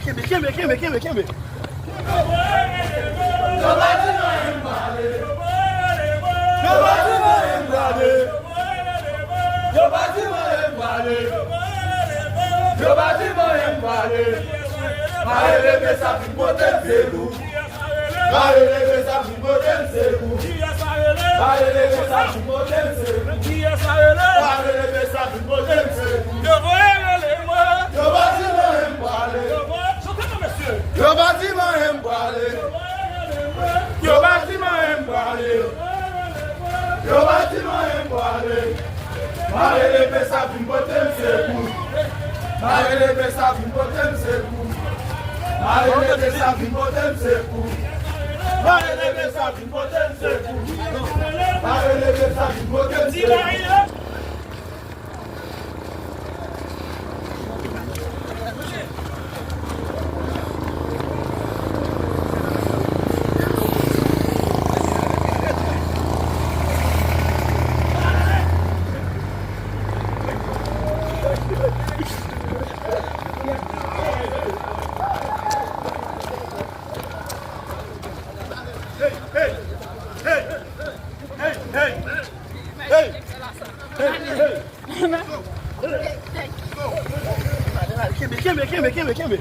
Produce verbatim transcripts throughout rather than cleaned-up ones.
Kenbe, kenbe, kenbe, kenbe, kenbe. Yo pa di m anyen, m pale. Yo pa di m anyen, m pale. Yo pa di m anyen, m pale. Yo pa di m anyen, m pale. Mare lepe sa vin pote m sekou. Mare lepe sa vin pote m sekou. Mare lepe sa vin pote m sekou. Mare lepe sa vin pote m sekou. Yo voye rele mwen. Yo pa di m anyen, m pale. Yo pa di m anyen, m pale. Yo pa di m anyen, m pale. Yo pa di m anyen, m pale. Mare lepe sa vin pote m sekou. Mare lepe sa vin pote m sekou. Mare lepe sa vin pote m sekou. Mare lepe sa vin pote m sekou. Mare lepe sa vin pote m sekou. Kenbe, kenbe, kenbe, kenbe, kenbe.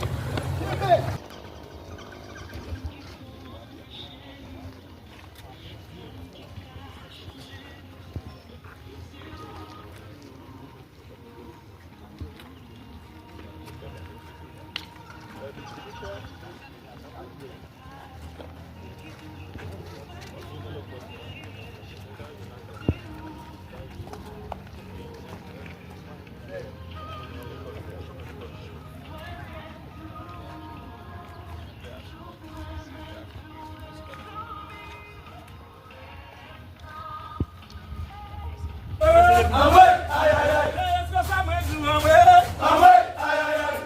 Anmwe, ay, ay, ay. Anmwe, ay, ay, ay.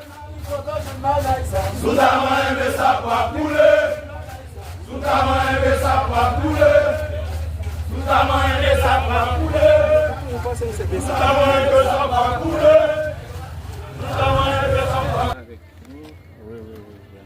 Si w ta manyen, sa p ap koule. Si w ta manyen, sa p ap koule. Si w ta manyen, sa p ap koule. Si w ta manyen, sa p ap koule. Si w ta manyen, sa p ap koule. Avèk nou. Wi, wi, wi, wi.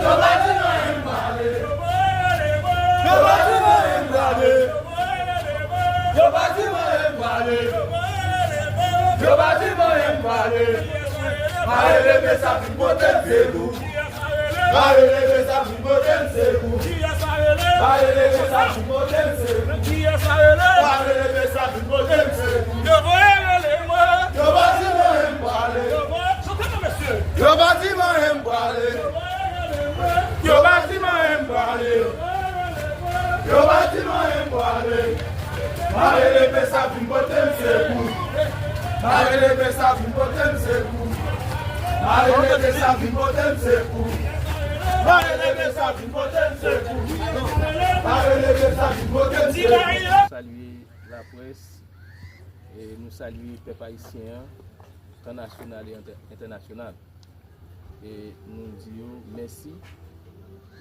Yo pa di m anyen, m pale. Yo pa di m anyen, m pale. Yo pa di m anyen, m pale. Yo pa di m anyen, m pale. Mare lepe sa vin pote m sekou. Mare lepe sa vin pote m sekou. Mare lepe sa vin pote m sekou. Mare lepe sa vin pote m sekou. Yo voye rele mwen. Yo pa di m anyen, m pale. Yo pa di m anyen, m pale. Yo pa di m anyen, m pale. Yo pa di m anyen, m pale. Mare lepe sa vin pote m sekou. Mare lepe sa vin pote m sekou. Mare lepe sa vin pote m sekou. Mare lepe sa vin pote m sekou. Mare lepe sa vin pote m sekou. Nou salye laprès, e nou salye pèp ayisyen an, tan nasyonal e entè-, entènasyonal. E nou di yo mèsi.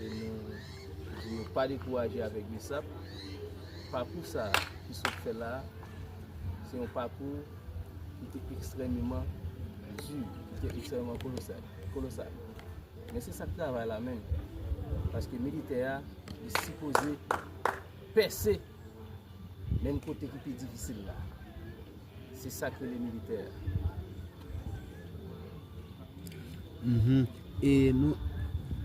E nou di yo pa dekouraje avèk BSAP. Pakou sa a ki sot fè la a, se yon pakou ki te ekstrèmeman di, ki te ekstrèmeman kolosal, kolosal. Men se sa k travay la menm. Paske militè a, li sipoze pèse menm kote ki pi difisil la. Se sa k rele militè a. Mhm. E nou,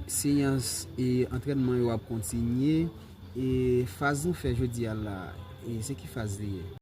seyans e antrènman yo ap kontinye. E faz nou fè jodi a la, e se ki faz li ye?